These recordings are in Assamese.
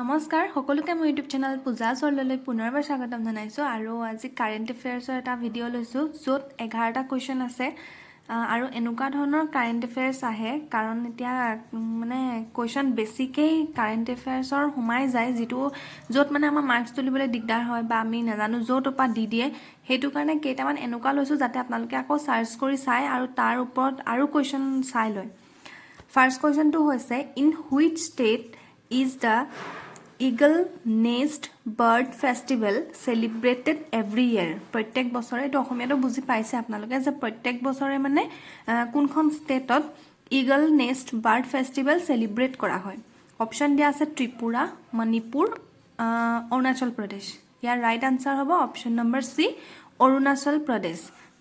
নমস্কাৰ সকলোকে, মোৰ ইউটিউব চেনেল পূজা চৰলৈ পুনৰবাৰ স্বাগতম জনাইছোঁ। আৰু আজি কাৰেণ্ট এফেয়াৰ্ছৰ এটা ভিডিঅ' লৈছোঁ, য'ত 11টা কুৱেশ্যন আছে। আৰু এনেকুৱা ধৰণৰ কাৰেণ্ট এফেয়াৰ্ছ আহে, কাৰণ এতিয়া মানে কুৱেশ্যন বেছিকেই কাৰেণ্ট এফেয়াৰ্ছৰ সোমাই যায়, যিটো য'ত মানে আমাৰ মাৰ্কছ তুলিবলৈ দিগদাৰ হয় বা আমি নাজানো, য'ত পৰা দি দিয়ে। সেইটো কাৰণে কেইটামান এনেকুৱা লৈছোঁ যাতে আপোনালোকে আকৌ চাৰ্চ কৰি চায় আৰু তাৰ ওপৰত আৰু কুৱেশ্যন চাই লয়। ফাৰ্ষ্ট কুৱেশ্যনটো হৈছে, in which state is the Eagle Nest Bird Festival celebrated every year? প্ৰত্যেক বছৰে, এইটো অসমীয়াটো বুজি পাইছে আপোনালোকে যে প্ৰত্যেক বছৰে মানে কোনখন ষ্টেটত Eagle Nest Bird Festival celebrate কৰা হয়? অপশ্যন দিয়া আছে ত্ৰিপুৰা, মণিপুৰ, অৰুণাচল প্ৰদেশ। ইয়াৰ ৰাইট আনচাৰ হ'ব option number C, Arunachal Pradesh,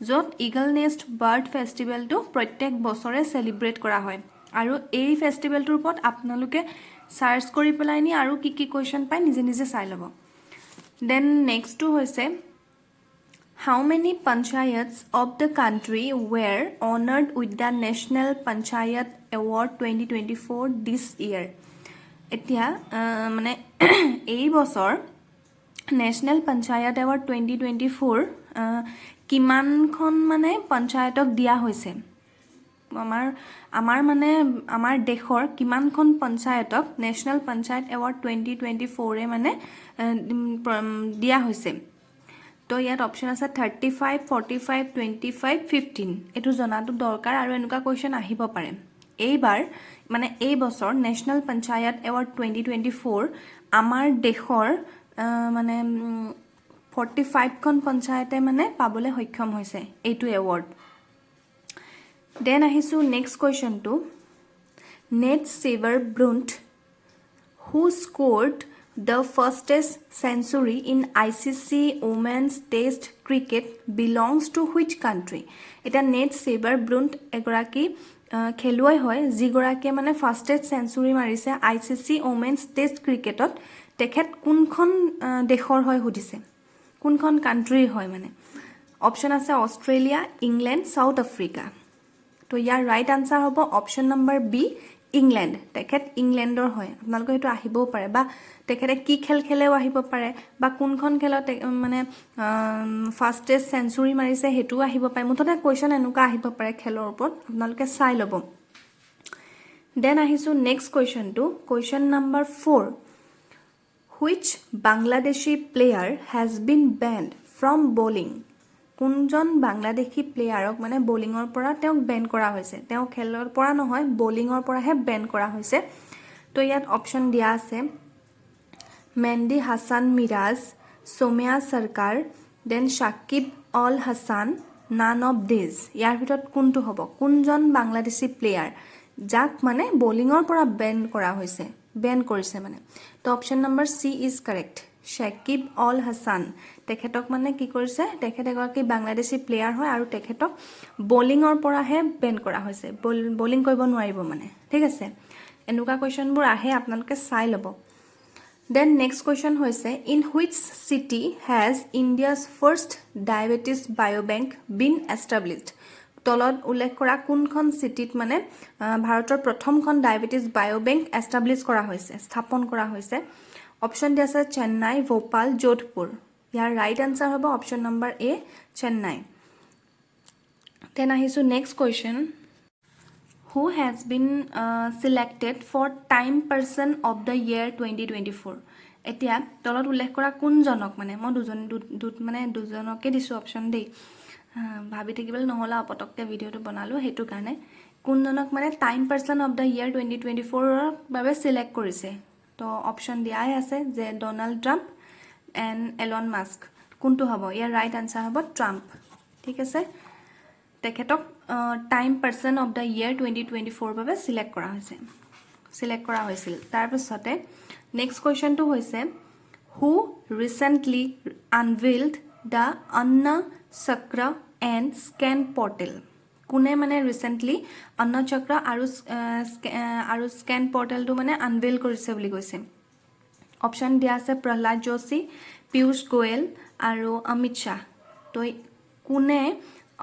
য'ত ইগল নেষ্ট বাৰ্ড ফেষ্টিভেলটো প্ৰত্যেক বছৰে চেলিব্ৰেট কৰা হয়। আৰু এই ফেষ্টিভেলটোৰ ওপৰত আপোনালোকে চাৰ্চ কৰি পেলাই নি আৰু কি কি কুৱেশ্যন পায় নিজে নিজে চাই ল'ব। Then নেক্সটটো হৈছে, how many panchayats of the country were honoured with the National Panchayat Award 2024 this year? এতিয়া মানে এই বছৰ National Panchayat Award 2024 কিমানখন মানে পঞ্চায়তক দিয়া হৈছে? আমাৰ মানে আমাৰ দেশৰ কিমানখন পঞ্চায়তক নেশ্যনেল পঞ্চায়ত এৱাৰ্ড 2024-এ মানে দিয়া হৈছে? তো ইয়াত অপশ্যন আছে 35, 45, 25, 15। এইটো জনাটো দৰকাৰ আৰু এনেকুৱা কুৱেশ্যন আহিব পাৰে। এইবাৰ মানে এই বছৰ নেশ্যনেল পঞ্চায়ত এৱাৰ্ড 2024 আমাৰ দেশৰ মানে 45খন পঞ্চায়তে মানে পাবলৈ সক্ষম হৈছে এইটো এৱাৰ্ড। Then আহিছোঁ next কুৱেশ্যনটো। Nat Sciver Brunt, who scored the fastest century in ICC Women's Test Cricket, belongs to which country? এতিয়া নেট চিভাৰ ব্ৰুণ্ট এগৰাকী খেলুৱৈ হয়, যিগৰাকীয়ে মানে ফাষ্টেষ্ট চেঞ্চুৰী মাৰিছে আইচিচি ওমেন্স টেষ্ট ক্ৰিকেটত। তেখেত কোনখন দেশৰ হয় সুধিছে, কোনখন কাণ্ট্ৰিৰ হয় মানে। অপশ্যন আছে অষ্ট্ৰেলিয়া, ইংলেণ্ড, চাউথ আফ্ৰিকা। তো ইয়াৰ ৰাইট আনচাৰ হ'ব অপশ্যন নম্বৰ বি, ইংলেণ্ড। তেখেত ইংলেণ্ডৰ হয়। আপোনালোকৰ সেইটো আহিবও পাৰে বা তেখেতে কি খেল খেলেও আহিব পাৰে বা কোনখন খেলত মানে ফাষ্টেষ্ট চেঞ্চুৰী মাৰিছে সেইটোও আহিব পাৰে। মুঠতে কুৱেশ্যন এনেকুৱা আহিব পাৰে খেলৰ ওপৰত, আপোনালোকে চাই ল'ব। Then আহিছোঁ next কুৱেশ্যনটো, question number 4। Which Bangladeshi player has been banned from bowling? কোনজন বাংলাদেশী প্লেয়াৰক মানে বলিঙৰ পৰা তেওঁক বেন কৰা হৈছে? তেওঁ খেলৰ পৰা নহয়, বলিঙৰ পৰাহে বেন কৰা হৈছে। তো ইয়াত অপশ্যন দিয়া আছে মেহদি হাছান মিৰাজ, সৌম্যা চৰকাৰ, then Shakib Al Hasan, none of these. ইয়াৰ ভিতৰত কোনটো হ'ব? কোনজন বাংলাদেশী প্লেয়াৰ যাক মানে বলিঙৰ পৰা বেন কৰা হৈছে, বেন কৰিছে মানে? তো option number C is correct, Shakib Al Hasan. তেখেতক মানে কি কৰিছে? তেখেত এগৰাকী বাংলাদেশী প্লেয়াৰ হয় আৰু তেখেতক বলিঙৰ পৰাহে বেন কৰা হৈছে। বলিং কৰিব নোৱাৰিব মানে, ঠিক আছে? এনেকুৱা কুৱেশ্যনবোৰ আহে, আপোনালোকে চাই ল'ব। Then next question হৈছে, in which city has India's first diabetes biobank been established? তলত উল্লেখ কৰা কোনখন চিটিত মানে ভাৰতৰ প্ৰথমখন ডায়েবেটিছ বায়'বেংক এষ্টাব্লিছ কৰা হৈছে, স্থাপন কৰা হৈছে? অপশ্যন দিয়া আছে চেন্নাই, ভোপাল, যোধপুৰ। ইয়াৰ ৰাইট আনচাৰ হ'ব অপশ্যন নম্বৰ এ, চেন্নাই। Then আহিছোঁ next question. Who has been selected for Time Person of the Year 2024? এতিয়া তলত উল্লেখ কৰা কোনজনক মানে, মই দুজন মানে দুজনকে দিছোঁ অপশ্যন দেই। ভাবি থাকিবলৈ নহ'লে আৰু পটককৈ ভিডিঅ'টো বনালোঁ সেইটো কাৰণে। কোনজনক মানে Time Person of the Year 2024ৰ বাবে চিলেক্ট কৰিছে? তো অপশ্যন দিয়াই আছে যে Donald Trump and Elon Musk. কোনটো হ'ব? ইয়াৰ ৰাইট আনচাৰ হ'ব ট্ৰাম্প, ঠিক আছে? তেখেতক Time Person of the Year 2024ৰ বাবে চিলেক্ট কৰা হৈছে, চিলেক্ট কৰা হৈছিল। তাৰপিছতে নেক্সট কুৱেশ্যনটো হৈছে, who recently unveiled the Anna Chakra and Scan portal? কোনে মানে ৰিচেণ্টলি অন্ন চক্ৰ আৰু স্কেন পৰ্টেলটো মানে আনভেইল কৰিছে বুলি কৈছে। অপশ্যন দিয়া আছে প্ৰহ্লাদ যোশী, পীয়ুষ গোৱেল আৰু অমিত শ্বাহ। তো কোনে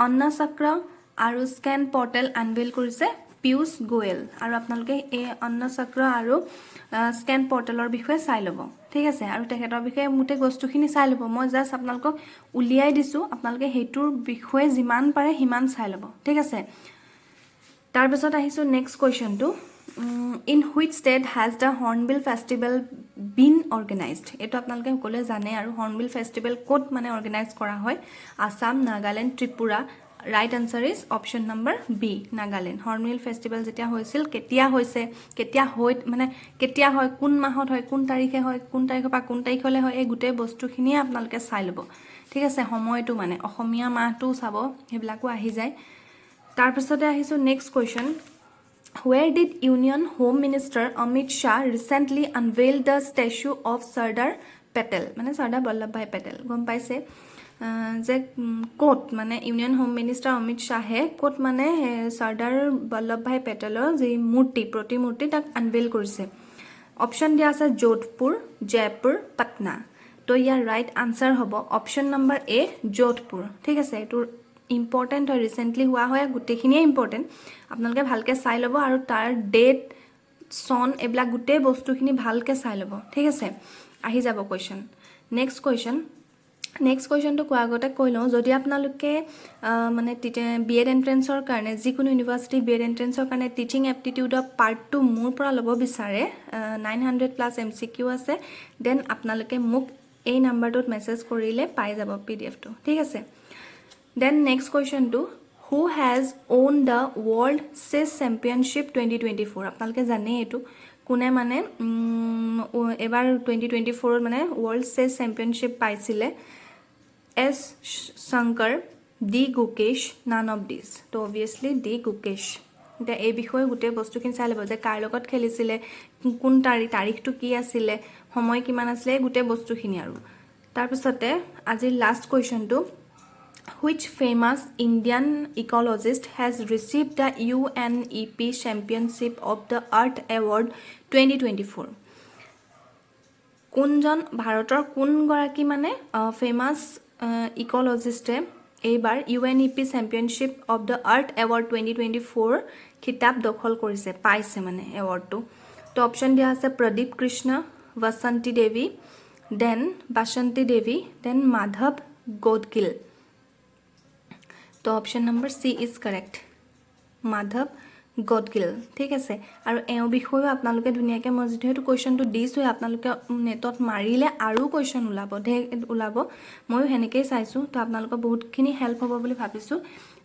অন্ন চক্ৰ আৰু স্কেন পৰ্টেল আনভেইল কৰিছে? পীয়ুষ গোৱেলে। পীয়ুষ গোৱেল। আৰু আপোনালোকে এই অন্ন চক্ৰ আৰু স্কেন পৰ্টেলৰ বিষয়ে চাই ল'ব, ঠিক আছে? আৰু তেখেতৰ বিষয়ে গোটেই বস্তুখিনি চাই ল'ব। মই জাষ্ট আপোনালোকক উলিয়াই দিছোঁ, আপোনালোকে সেইটোৰ বিষয়ে যিমান পাৰে সিমান চাই ল'ব, ঠিক আছে? তাৰপিছত আহিছোঁ next কুৱেশ্যনটো। In which state has the Hornbill Festival been organised? এইটো আপোনালোকে সকলোৱে জানে। আৰু হৰ্ণবিল ফেষ্টিভেল ক'ত মানে অৰ্গেনাইজ কৰা হয়? Assam, Nagaland, Tripura. Right answer is option number B, Nagaland. Hornbill festival যেতিয়া হৈছিল, কেতিয়া হৈছে, কেতিয়া হৈ মানে কেতিয়া হয়, কোন মাহত হয়, কোন তাৰিখে হয়, কোন তাৰিখৰ পৰা কোন তাৰিখলৈ হয়, এই গোটেই বস্তুখিনিয়ে আপোনালোকে চাই ল'ব, ঠিক আছে? সময়টো মানে অসমীয়া মাহটোও চাব, সেইবিলাকো আহি যায়। তাৰপিছতে আহিছোঁ next question. Where did Union Home Minister Amit Shah recently unveil the statue of Sardar Patel? মানে চৰ্দাৰ বল্লভভাই পেটেল, গম পাইছে যে ক'ত মানে ইউনিয়ন হোম মিনিষ্টাৰ অমিত শ্বাহে ক'ত মানে চৰ্দাৰ বল্লভভাই পেটেলৰ যি মূৰ্তি, প্ৰতিমূৰ্তি, তাক আনভেইল কৰিছে? অপশ্যন দিয়া আছে যোধপুৰ, জয়পুৰ, পাটনা। তো ইয়াৰ ৰাইট আনচাৰ হ'ব অপশ্যন নম্বৰ এ, যোধপুৰ, ঠিক আছে? এইটো ইম্পৰ্টেণ্ট হয়, ৰিচেণ্টলি হোৱা হয়, গোটেইখিনিয়ে ইম্পৰ্টেণ্ট। আপোনালোকে ভালকৈ চাই ল'ব আৰু তাৰ ডেট, চন, এইবিলাক গোটেই বস্তুখিনি ভালকৈ চাই ল'ব, ঠিক আছে? আহি যাব কুৱেশ্যন। নেক্সট কুৱেশ্যন, নেক্সট কুৱেশ্যনটো কোৱাৰ আগতে কৈ লওঁ, যদি আপোনালোকে মানে বি এড এণ্ট্ৰেঞ্চৰ কাৰণে, যিকোনো ইউনিভাৰ্চিটি বি এড এণ্ট্ৰেঞ্চৰ কাৰণে টিচিং এপ্টিটিউডৰ পাৰ্টটো মোৰ পৰা ল'ব বিচাৰে, 900+ MCQ আছে, then আপোনালোকে মোক এই নাম্বাৰটোত মেছেজ কৰিলে পাই যাব পিডিএফটো, ঠিক আছে? Then next কুৱেশ্যনটো, who has won the World Chess Championship 2024? আপোনালোকে জানেই এইটো কোনে মানে এইবাৰ 2024ত মানে ৱৰ্ল্ড চেছ চেম্পিয়নশ্বিপ পাইছিলে। S Shankar, D Gukesh, none of these. তো অভিয়াছলি ডি গুকেশ। এতিয়া এই বিষয়ে গোটেই বস্তুখিনি চাই ল'ব যে কাৰ লগত খেলিছিলে, কোন তাৰিখ, তাৰিখটো কি আছিলে, সময় কিমান আছিলে, এই গোটেই বস্তুখিনি। আৰু তাৰপিছতে আজিৰ last কুৱেশ্যনটো, which famous Indian ecologist has received the UNEP Championship of the Earth Award 2024? কোনজন ভাৰতৰ কোনগৰাকী মানে ফেমাছ ইক'লজিষ্টে এইবাৰ UNEP Championship of the Earth Award 2024 খিতাপ দখল কৰিছে, পাইছে মানে এৱাৰ্ডটো? তো অপশ্যন দিয়া আছে প্ৰদীপ কৃষ্ণ, বসন্তী দেৱী, then বাসন্তী দেৱী, then Madhav Gadgil. তো option number C is correct, Madhav Gadgil, ঠিক আছে? আৰু এওঁৰ বিষয়েও আপোনালোকে ধুনীয়াকৈ, মই যিহেতু কুৱেশ্যনটো দিছোঁৱে, আপোনালোকে নেটত মাৰিলে আৰু কুৱেশ্যন ওলাব, ঢেৰ ওলাব। ময়ো সেনেকৈয়ে চাইছোঁ। তো আপোনালোকৰ বহুতখিনি হেল্প হ'ব বুলি ভাবিছোঁ।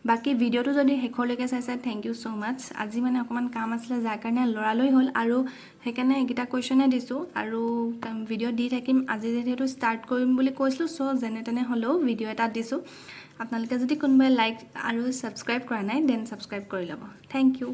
বাকী ভিডিঅ'টো যদি শেষলৈকে চাইছে, thank you so much. আজি মানে অকণমান কাম আছিলে, যাৰ কাৰণে লৰালৰি হ'ল আৰু সেইকাৰণে এইকেইটা কুৱেশ্যনে দিছোঁ। আৰু ভিডিঅ' দি থাকিম। আজি যিহেতু ষ্টাৰ্ট কৰিম বুলি কৈছিলোঁ, চ' যেনে তেনে হ'লেও ভিডিঅ' এটা দিছোঁ। আপোনালোকে যদি কোনোবাই লাইক আৰু ছাবস্ক্ৰাইব কৰা নাই, then subscribe কৰি ল'ব। Thank you.